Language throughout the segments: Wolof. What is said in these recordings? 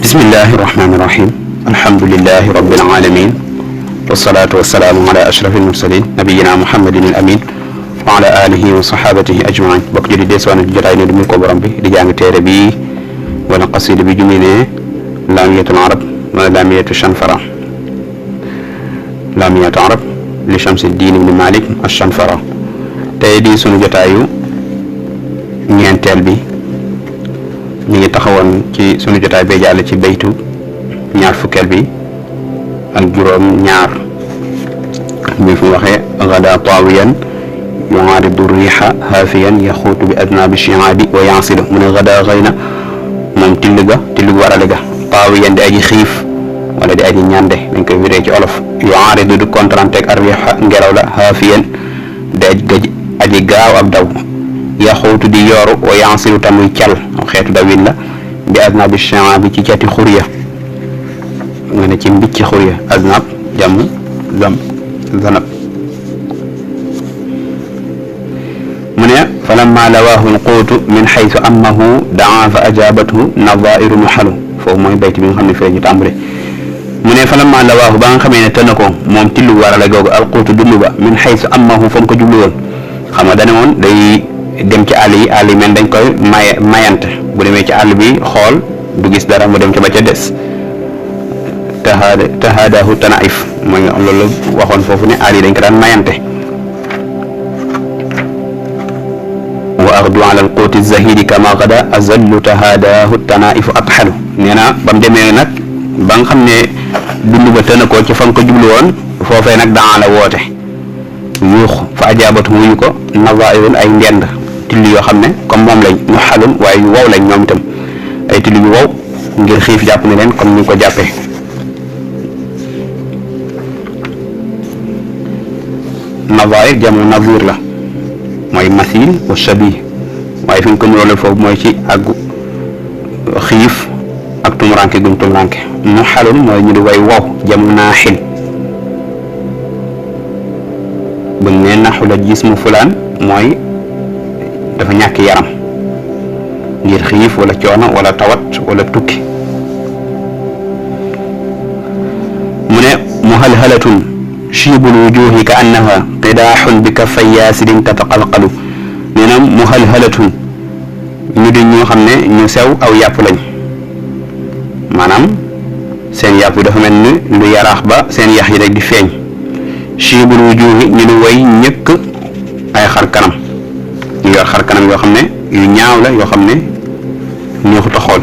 bismillahi irrahmani irrahim alhamdulilahi rabbil alamin wasalaatu wasalaamu ala ashrafil mursalin nabiyina muhammadin al amin wa ala alihi wa sahabatihi ajmain bokk judi deeswaana ci jotaay ne du muy ko borom bi di jàng téere bi wala qasida bi junni ne laamiyatul arab wala laamiyatu chanfara laamiyatu arab li chamsi diin ibni malik achanfara tey di sunu jotaayu ñeenteel bi ñu ngi taxawoon ci sunu jotaay bee jàll ci baytu ñaar fukkeel bi ak juróom ñaar mi fu waxee gada taawiyan yuaaridu riixa haafiyan yaxuutu bi adnaabi shiaabi wa yaasilu mu ne gada xëy na moom tilli gu warale ga taawiyan di aji xiif wala di aji ñande dañ koy wiree ci olof yuaaridu du contranteeg ar riixa ngelaw la haafiyan di aji gaaw ab daw yaxuutu di yooru wa yaasilu tamuy cal xeetu dawin la bi adnaabi shiaabi ci cati xurya nga ne ci mbicci xurya aznab jàmm zanab mu ne falamma lawaahu lquutu min xaytu amahu daa fa ajaabathu nadairu nuxalu foofu mooy bayt bi nga xam ne fii ñu tàmbale mu ne falamma lawaahu ba nga xamee ne tënna ko moom tillu warale googu alquutu dund ba min xaytu amahu fa mu ko jublu woon xam nga dane woon day dem ci àll yi mel dañ koy mayante bu demee ci àll bi xool du gis dara mu dem ca ba ca des tahaadahu tanaif mooy loolu waxoon foofu ne àll yi dañ ko daan mayante wa axdu ala alquuti zahidi kama gada azallu tahaadahu tanaifu atxalu nee na ba mu demee nag ba nga xam ne dund ba tëna ko ci fa nga ko jublu woon foofee nag daa la woote yuux fa ajaabatu wuyu ko nazairun ay ndend tilli yoo xam ne comme moom lañ ñu xalun waaye yu wow lañ ñoom itam ay tilli yu wow ngir xiif jàpp ne leen comme ni ko jàppee nazair jamu nazir la mooy masil wa shabih waaye fi ñu ko nuróole foofu mooy ci ak xiif ak tumuranke gum tumuranke mu xalun mooy ñu di way wow jamu naaxil buñ ne naxu la jismu fulaan mooy dafa ñàkk yaram ngir xiif wala coono wala tawat wala tukki mu ne muhalhalatun shiibul wujuhi ka annaha qidaaxun bi kaffay yaasirin tataqalqalu nee na muhalhalatun ñu di ñoo xam ne ñu sew aw yàpp lañ maanaam seen yàpp yi dafa mel ni lu yaraax ba seen yax yi rek di feeñ shiibul wujuhi ñu di way ñëkk ay xar kanam ñu yor xar kanam yoo xam ne yu ñaaw la yoo xam ne neexut a xool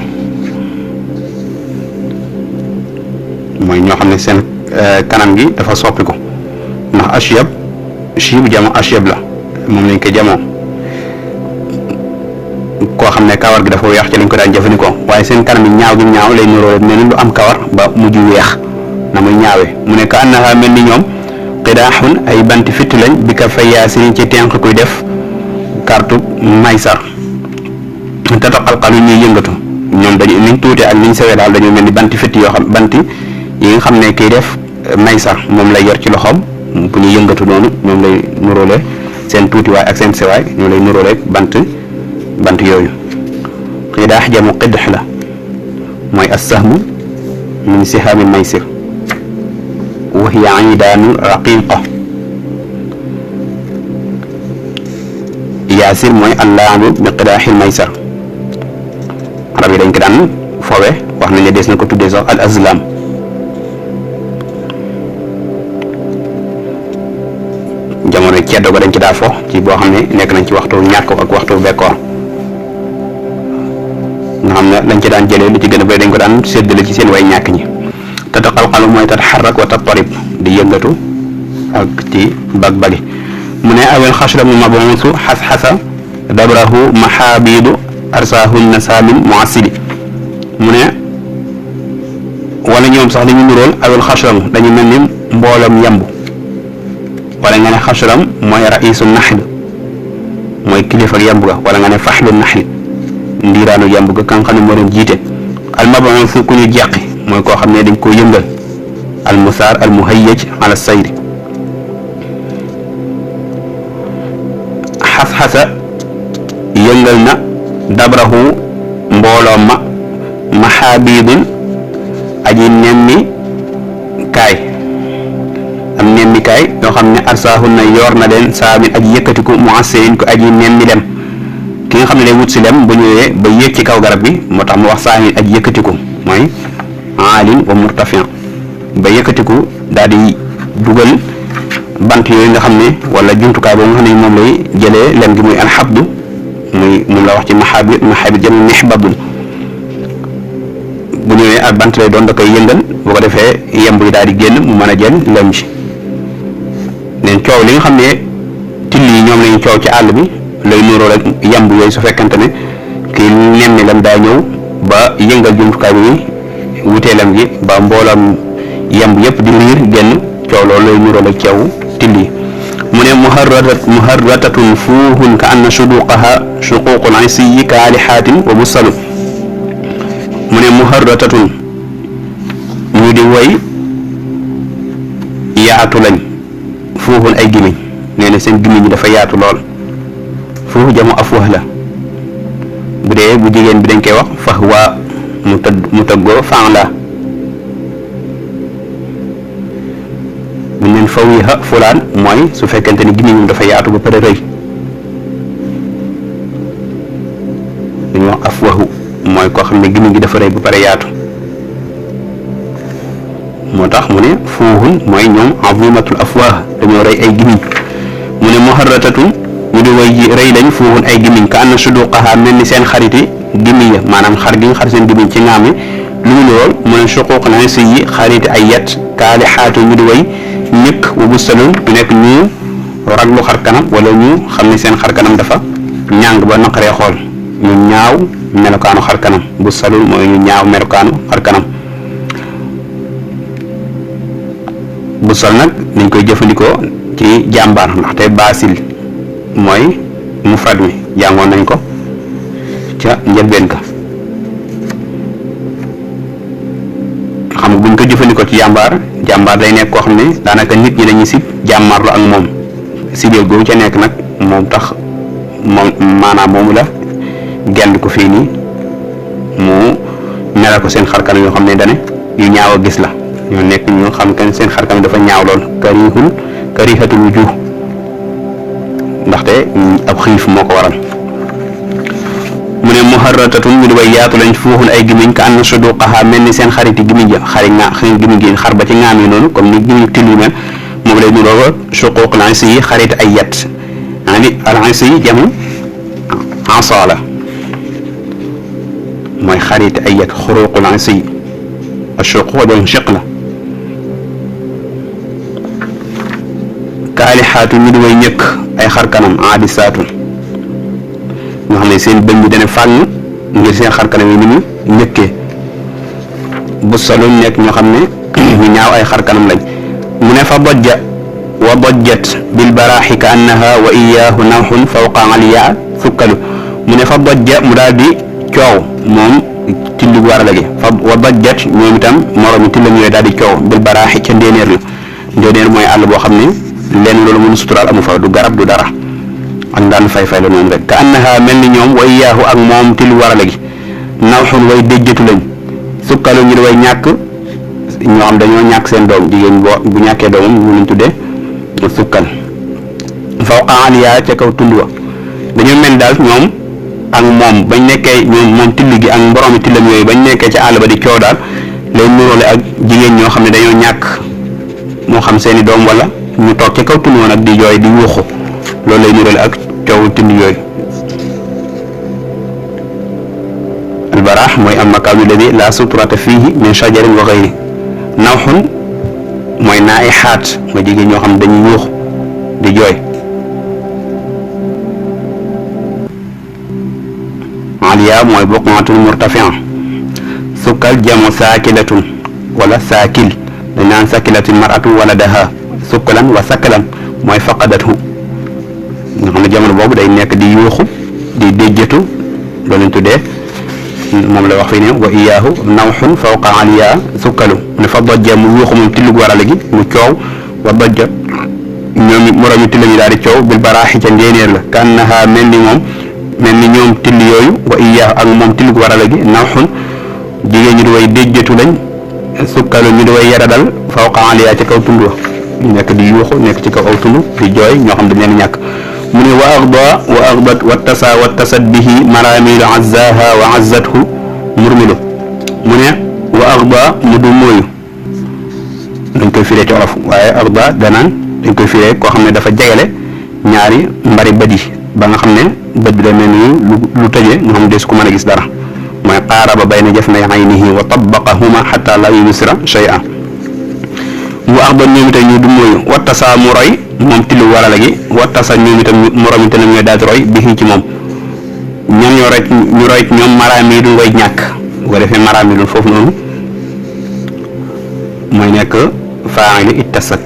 mooy ñoo xam ne seen kanam gi dafa soppiku ndax ashyab shiib jamo ashyab la moom lañ ko jamoo koo xam ne kawar gi dafa weex ci lañ ko daan jëfandikoo waaye seen kanam yi ñaaw gi ñaaw lay nuroo mel ni lu am kawar ba mujj weex na muy ñaawee mu ne ka annaha mel ni ñoom qidaaxun ay banti fitt lañ bi ka fa yaasirin ci tenq kuy def kartu maysar tataqalqalu ñuy yëngatu ñoom dañu niñ tuute ak niñ sewee daal dañoo mel ni banti fitt yoo xam banti yi nga xam ne kiy def maysar moom lay yor ci loxoom bu ñuy yëngatu noonu ñoom lay nuróole seen tuutiwaay ak seen sewaay ñoom lay nuróole bant yooyu qidaax jamu qidx la mooy assahmu min sihaami maysir wa hiya idaanu raqiqa yaasir mooy allaabu bi qidaaxil maysar arab yi dañ ko daan fowe wax nañ ne des na ko tuddee sax al azlam jamono ceddo ko dañ ci daa fo ci boo xam ne nekk nañ ci waxtu ñàkk ak waxtu bekkoor nga xam ne lañ ci daan jëlee li ci gën a bëri dañ ko daan séddale ci seen way ñàkk ñi tataqalqalu mooy tatxarrak wa tattarib di yëngatu ak ci bag-bagi mu ne awel xashramu mabuusu xas-xasa dabrahu maxaabidu arsahunna saamin muassili mu ne wala ñoom sax dañu nuróol awel xashramu dañu mel ni mbooloom yamb wala nga ne xashram mooy raisu naxl mooy kilifa ak yamb ga wala nga ne faxlu naxl ndiiraanu yamb ga kan xam ne moo leen jiite al mabuusu ku ñu jeqi mooy koo xam ne dañ koo yëngal al musaar al muhayyaj ala sayri xas-xasa yëngal na dabrahu mbooloo ma maxaabidun aji nemmi kaay am nemmi kaay yoo xam ne arsaahun na yor na leen saamin aji yëkkatiku mu'assirin ko aji nemmi lem ki nga xam ne day wut si lem ba ñëwee ba yéeg ci kaw garab bi moo tax mu wax saamin aji yëkkatiku mooy aalin wa murtafian ba yëkkatiku daal di dugal bant yooyu nga xam ne wala jumtukaay boobu nga xam ne moom lay jëlee lem gi muy alxabdu mun la wax ci maxaabit jëm mixbabun bu ñëwee ak bant lay doon da koy yëngal boo ko defee yemb yi daal di génn mu mën a jël lem ji neen coow li nga xam ne till yi ñoom lañu coow ci àll bi lay nuuroo rek yemb yooyu su fekkante ne kii nemmi lem daa ñëw ba yëngal jumtukaay bi wutee lem gi ba mboolam yemb yëpp di liir génn coow loolu lay nuuroo rek ceewu till yi mu ne muharratatun fuuhun ka anna suduqaha shuququl aysiyi kaalihaatin wa musalu mu ne muharratatun ñu di woy yaatu lañ fuuhun ay gimiñ nee na seen gimiñ ñi dafa yaatu lool fuuh jamu afwah la bu dee bu jigéen bi dañ koy wax fahwa mu tëggoo fan la bu neen fawiha fulaan mooy su fekkente ni gimiñum dafa yaatu ba pare rëy dañuy wax afwahu mooy koo xam ne gimiñ gi dafa rëy ba pare yaatu moo tax mu ne fuuhun mooy ñoom azimatul afwah dañoo rëy ay gimiñ mu ne muharratatun ñu di way ji rëy lañ fuuhun ay gimiñ ka anna suduqaha mel ni seen xariti gimiñ ya maanaam xar gi nga xar seen gimiñ ci ngaam yi lu mu lool mu ne suquuq na si yi xariti ay yet kaali xaatu ñu di way ñëkk wa bustalun ñu nekk ñu raglu xar kanam wala ñu xam ne seen xar kanam dafa ñàng ba naqaree xool ñu ñaaw melokaanu xar kanam bustalun mooy ñu ñaaw melokaanu xar kanam bustal nag dañ koy jëfandikoo ci jàmbaar ndaxte baasil mooy mufrad mi jàngoon nañ ko ca njëlbeen ka xam nga buñ ko jëfandikoo ci jàmbaar day nekk koo xam ne daanaka nit ñi dañuy sib jàmmarlu ak moom sibeel googu ca nekk nag moom tax moom maanaam moomu la gend ko fii nii mu melal ko seen xarkanam yoo xam ne dane yu ñaaw a gis la ñoo nekk ñu xam que seen xarkanam dafa ñaaw lool karihatul wujuh ndaxte ab xiif moo ko waral mu ne muharratatun ñu di way yaatu lañ fuuxun ay gimiñ ka anna suduqaha mel ni seen xariti gimiñ ja gimiñ gi xar ba ci ngaam yi noonu comme ni gimiñ till yu mel moom lay nuroo suquuqul aysi yi xariti ay yet al aysi yi jamu asa la mooy xariti ay yet xuruqul aysi yi ashuquq jamu shiq la kaalixaatu ñu di way ñëkk ay xar kanam aadisaatu ñoo xam ne seen bëñ bi dana fànn ngir seen xar kanam yi ni mu ñëkkee bu saloon nekk ñoo xam ne ñu ñaaw ay xar kanam lañ mu ne fa dojja wa dojjat bil baraaxi ka annaha wa iyaahu nawxun fawqa aliya sukkalu mu ne fa dojja mu daal di coow moom tilli gu war a lagi fa wa dojjat ñoom itam moroomi tillam yooyu daal di coow bil baraaxi ca ndéenéer la ndéenéer mooy àll boo xam ne leen loolu mënu suturaal amu fa du garab du dara ak daan fay la noonu rek ka annaha mel ni ñoom way yaahu ak moom til warale gi nawxun way déjjatu lañ sukkalu ñu di way ñàkk ñoo xam dañoo ñàkk seen doom jigéen bu ñàkkee doomam ñu lañ tuddee sukkal fawqa aliya ca kaw tund wa dañoo mel daal ñoom ak moom bañ nekkee moom till gi ak boroomi tillam yooyu bañ nekkee ca àll ba di coow daal lay nuróole ak jigéen ñoo xam ne dañoo ñàkk moo xam seeni doom wala ñu toog ca kaw tund wa nag di jooy di yuuxu loolu lay nuróole ak coowu tind yooyu albaraax mooy am makaanu alladi la suturata fihi min shajarin wa gayri nawxun mooy naay xaat mooy jigéen ñoo xam ne dañuy yuux di jooy aliya mooy buqaatun murtafia sukkal jamu saakilatun wala saakil dañ naan sakilatin maratu waladaha sukkalan wa sakkalan mooy faqadatu nga xam ne jamono boobu day nekk di yuuxu di déjjatu loolu lañ tuddee moom la wax fii ne wa iyaahu nawxun fawqa aliya sukkalu ne fa dojja mu yuuxu moom tillug warale gi mu coow wa dojja ñoom moroomi till ñu daal di coow bil baraaxi ca ndéenéer la ka annaha mel ni ñoom till yooyu wa iyaahu ak moom tillug warale gi nawxun jigéen ñi di way déjjatu lañ sukkalu ñu di way yaradal fawqa aliya ci kaw tund wa ñu nekk di yuuxu nekk ci kaw aw tund di jooy ñoo xam dañ leen ñàkk mu ne wa axdat wa tasat bihi maramilu azzaha wa azzathu murmilu mu ne wa axda mu du mooyu dañ koy firee ci olof waaye axda danaan dañ koy firee koo xam ne dafa jegele ñaari mbari bët yi ba nga xam ne bët bi day mel ni lu tëjee nga xam ne des ko mën a gis dara mooy qaaraba bayna jafnay aynihi wa tabaqahuma xata la yubsira shay'an wa axdat ñoom itam ñu du mooyu wattasa mu roy moom tilu warala gi wattasa ñoom itam morom itam ñooy daal di roy bi ci moom ñoom ñoo rek ñu roy ñoom maraami du way ñàkk bu ko defee maraami du foofu noonu mooy nekk faa'il ittasat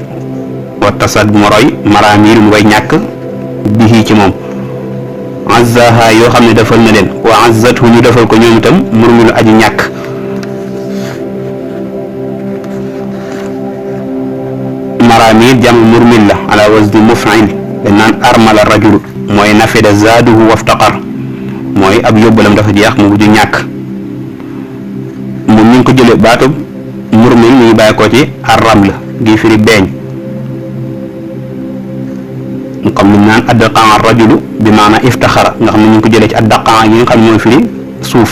wattasat mu roy maraami du way ñàkk bi ci moom azzaha yoo xam ne defal na leen wa azzathu ñu defal ko ñoom itam murmilu aji ñàkk maraamil jam murmil la ala wasdi muf'il dañ naan armala rajul mooy nafida zaaduhu waftaqar mooy ab yóbbalam dafa jeex mu mujj ñàkk moom ñu ngi ko jële baatub murmil ñu ngi bàyyi ko ci arram la gi firi beeñ comme ni naan addaqaa rajulu bi maana iftaxara nga xam ne ñu ngi ko jëlee ci addaqaa yi nga xam ne mooy firi suuf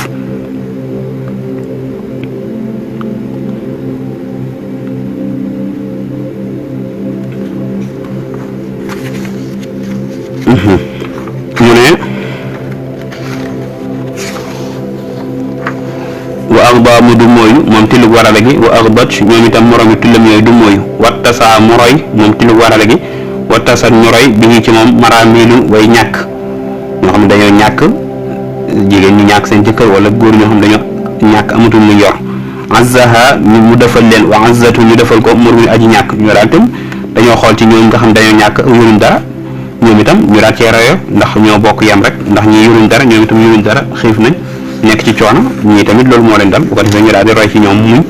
mu ne wa axda mu du mooyu moom tilug warale gi wa axdat ñoom itam moromi tullam yooyu du mooyu wattasa mu roy moom tilug warale gi wattasat ñu roy bi ci moom maraamilu way ñàkk ñoo xam ne dañoo ñàkk jigéen ñu ñàkk seen jëkkër wala góor ñoo xam ne dañoo ñàkk amatul lu yor azzaha mu defal leen wa azzatu ñu defal ko murmil aji ñàkk ñu daal itam dañoo xool ci ñoom nga xam dañoo ñàkk yoruñ dara ñoom itam ñu daal cee royo ndax ñoo bokk yem rek ndax ñi yoruñ dara ñoom itam yoruñ dara xiif nañ nekk ci coono ñii tamit loolu moo leen dal bu ko defee ñu daal di roy ci ñoom muñ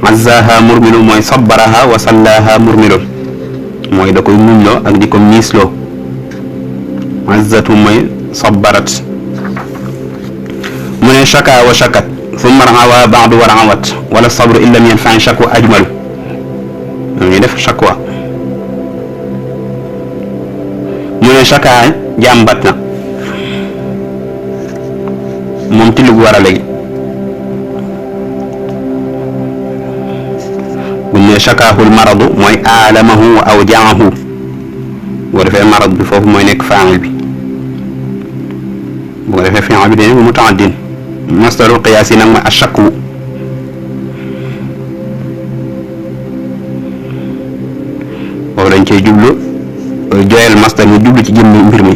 azzaha murmilu mooy sabbaraha wa sallaha murmilun mooy da koy muñloo ak di ko miisloo azzatu mooy sabbarat mu ne shaka wa shakat thumma rawa ba'du wa rawat wala sabru illa min yanfa shakwa ajmalu ñuy def shakwa mu ne shaka jàmbat na moom tilug war a léegi buñ ne shakaahul maradu mooy aalamahu wa awjaahu boo defee marad bi foofu mooy nekk faa'il bi bu ko defee fi'il bi dee bu muta'addin masdarul qiyaas yi nag mooy ashakwu boobu dañ cey jublu joyal masdar ñu jublu ci jëmmi mbir mi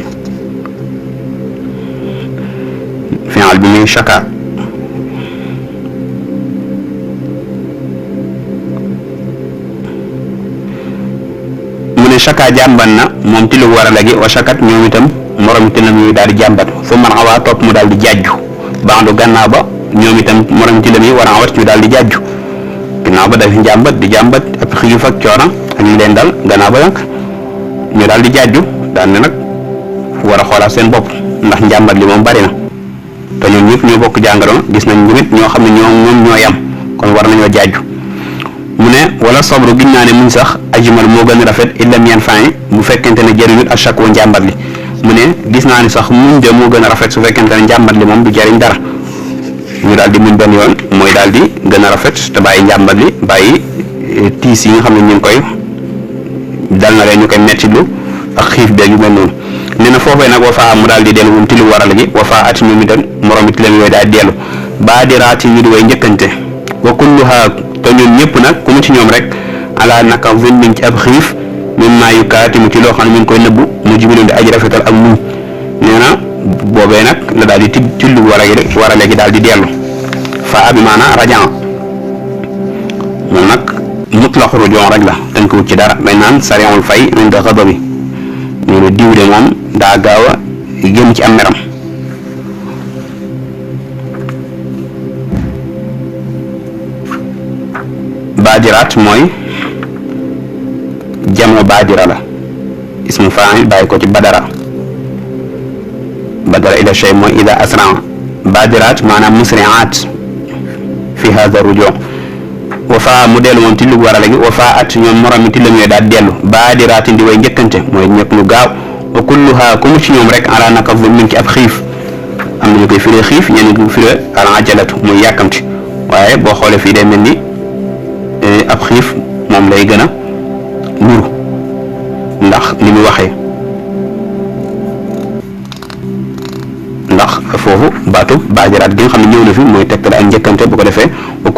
fi'il bi muy shaka shaka jàmbat na moom tilug war a lagi wa shakat ñoom itam morom tilam yooyu daal di jàmbat fu man awaa topp mu daal di jàjju baandu gannaaw ba ñoom itam morom tilam yi war a awat ñu daal di jàjju gannaaw ba dafi jàmbat di jàmbat ab xiif ak coono ak li leen dal gannaaw ba nag ñu daal di jàjju daal ne nag war a xoolaat seen bopp ndax njàmbat li moom bari na te ñoom ñëpp ñoo bokk jàngaloon gis nañ nit ñoo xam ne ñoom ñoo yam kon war nañoo jàjju mu ne wala sabru giñ naa ne muñ sax ajmal moo gën a rafet illam yan fani bu fekkente ne jëriñut ak chaque njàmbat li mu ne gis naa ne sax muñ de moo gën a rafet su fekkente ne njàmbat li moom du jëriñ dara ñu daal di muñ benn yoon mooy daal di gën a rafet te bàyyi njàmbat li bàyyi tiis yi nga xam ne ñu ngi koy dal na leen ñu koy mettitlu ak xiif beeg yu mel noonu nee na foofee nag wafaa mu daal di dellu moom tilu waral gi wafaa at ñoom itam morom it leen yooyu daal di dellu baadiraati yu di way njëkkante wa kulluha te ñoom ñëpp nag ku mu ci ñoom rek ala naka zilmin ci ab xiif min maa yu kaatimu ci loo xam ne mi ngi koy nëbbu mu jibiloon di aji rafetal ak muñ nee na boobee nag la daal di tillu warale gi daal di dellu fa abi maana rajan moom nag mutlaq rujon rek la dañ ko wut ci dara dañ naan sari'ul fay inda ghadabi ñu ne diw de moom daa gaaw a génn ci am meram baadiraat mooy jamo baadira la ismu faa'il bàyyi ko ci badara ila shay mooy ida asra baadiraat maanaam musri'aat fi hada rujo wafa mu dellu moom tillu war a léegi wafa at ñoom morom mi tillam yooyu daal dellu baadiratin di way njëkkante mooy ñëpp lu gaaw wa kulluha ku mu ci ñoom rek ala naka mi ngi ci ab xiif am na ñu koy firee xiif ñenn ñu firee al ajalatu muy yàkkamti waaye boo xoolee fii day mel ni ab xiif moom lay gën a nuru ndax li muy waxee ndax foofu baatu baajaraat gi nga xam ne ñëw na fi mooy tegtal ak njëkkante bu ko defee wa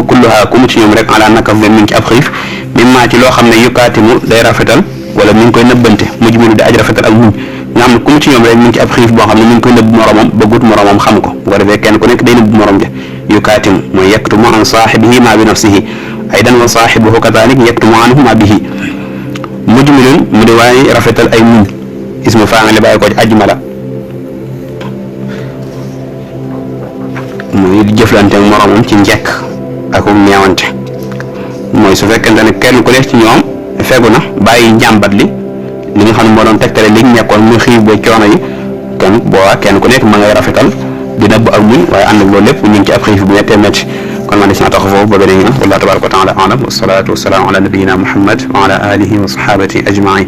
kulluha ku mu ci ñoom rek ala naka mi ngi ci ab xiif mimma ci loo xam ne yukaatimu day rafetal wala mi ngi koy nëbbante mujmilu di aj rafetal ak muñ nga xam ne ku mu ci ñoom rek mi ngi ci ab xiif boo xam ne mi ngi koy nëbb moromam bëggut moromam xam ko bu ko defee kenn ku nekk day nëbb morom ja yukaatimu mooy yaktumu an saaxibihi ma bi nafsihi aydan wa saaxibuhu kadalik yaktumu anhu ma bihi mujmilun mu di waaye rafetal ay muñ ismu faa'il bàyyi ko ci ajmala muy di jëflante ak moromam ci njekk ak ñeewante mooy su fekkente ne kenn ku nekk ci ñoom fegu na bàyyi njàmbat li nga xam ne moo doon tegtale li ñu nekkoon muy xiif ba coono yi kon boobaa kenn ku nekk ma ngay rafetal di nëbb ak muñ waaye ànd ak loolu lépp ñu ngi ci ab xiif bu méttee métti kon man des na tax foofu ba beneen yoon wallahu tabaraka wa taala alam wasalaatu wasalaamu ala nabiyina muhammad wa ala alihi wa sahabati ajmain